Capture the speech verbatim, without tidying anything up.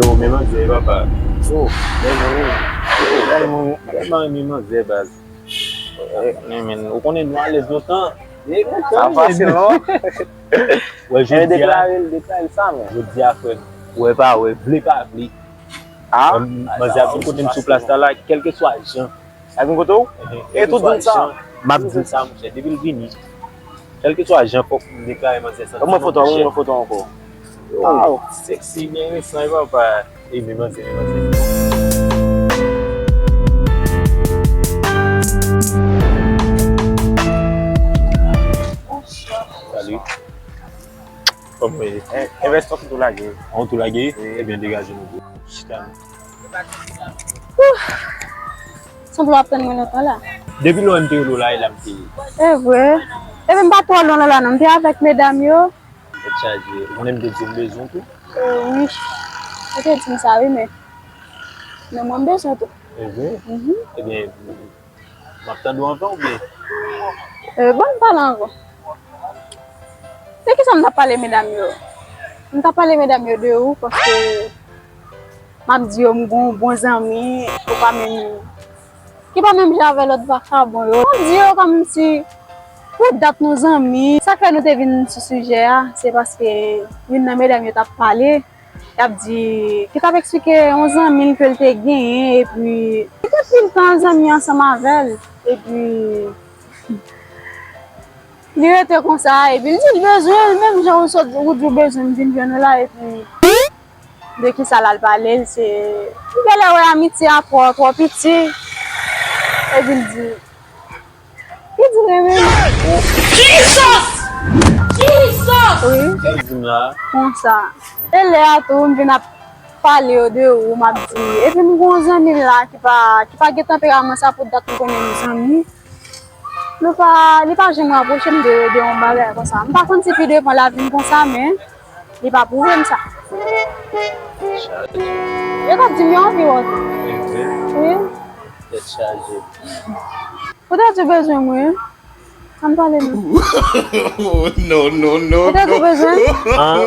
Yo, men manzè, papa. Yo, bèl moun, wi. Bèl moun, tèlman renmen manzè, baz. Ou konnen nou alèz lontan. Sa fasil, non? Wè, jodi a, deklare l, deklare l sa, men. Jodi a, frè m, wè pa wè, vle pa vle. Ah? Manzè ap vin kote m sou plas la, la, kèlkeswa jan. L ap vin kote w? E tout moun sa? M ap di sa, monchè, depi l vini, kèlkeswa jan, fòk m deklare manzè sa. Ban mwen foto, ban mwen foto ankò. Wow, sexy, men resan, e papa. E men manzè, men manzè. Salut. Kòman w ye? Envès tou lage. An tou lage? Ebyen, degaje nou, bro. Chita nou. Sanble w ap tann mwen lontan la. Depi lè w wè m te rele w la, e la m te ye. E vre. Epi m pa twò lwen la, non. M te avèk medam yo. Tèt chaje. Ou konnen m te di w m bezwen w tou? E wi. Ou te di m sa, wi, men. Men mwen, m bezwen w tou. E vre? Mhm. Ebyen, m ap tande w anvan oubyen? E, bon, m pale anvan. De kisa m t ap pale medam yo? M t ap pale medam yo de ou, paske m ap di yo m gon bon zanmi, ou pa menm, ki pa menm jan avè lòt vakabon yo. M ap di yo kòmsi pou dat nou zanmi. Sa k fè nou te vin sou sijè a, se paske youn nan medam yo t ap pale, y ap di, ki t ap eksplike yon zanmi l ke l te genyen, epi li te pil tan zanmi ansanm avè l, epi li rete konsa, epi l di l bezwen l, menm jan ou sot, ou di w bezwen m vin jwenn ou la, epi de kisa l al pale l, se, li genlè wè amitye a twò, twò piti, epi l di, li di renmen m. Jesus! Jesus! Wi. Sa l di m la? Konsa. E lè a tou, m vin ap pale yo de ou, m ap di, epi m gon zanmi m la ki pa, ki pa gen tanperaman sa pou dat m konnen nou zanmi. Nou pa, li pa janm rapwoche m de, de yon bagay konsa. M pa konn si pi devan l ap vin konsa, men li pa pwouve m sa. Yo t ap di m yo anvi wè w tou. Wi. Tèt chaje. Poutèt ou bezwen mwen, ann pale non. No, no, no, no. Poutèt ou bezwen? An?